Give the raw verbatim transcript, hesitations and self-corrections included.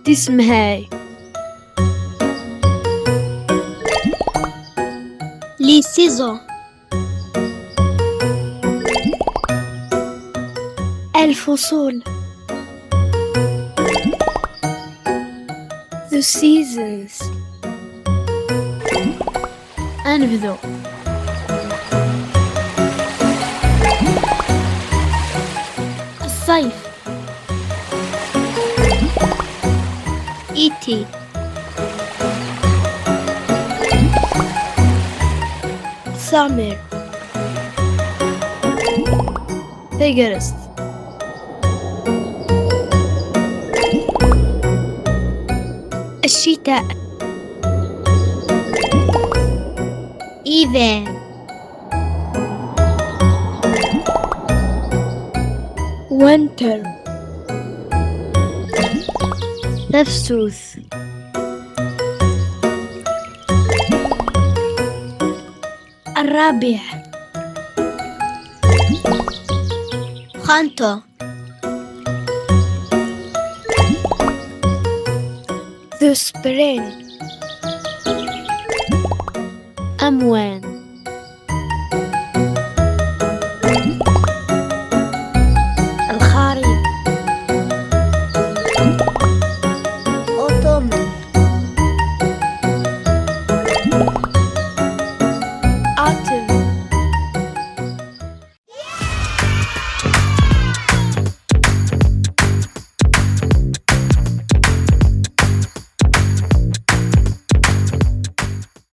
Tisemhay. Les saisons. الفصول. The seasons. Ad nebdu. الصيف. Été. Summer. Tagrest. الشتاء. Hiver. Winter. Tafsut. الربيع. Printemps. The spring. Amwan.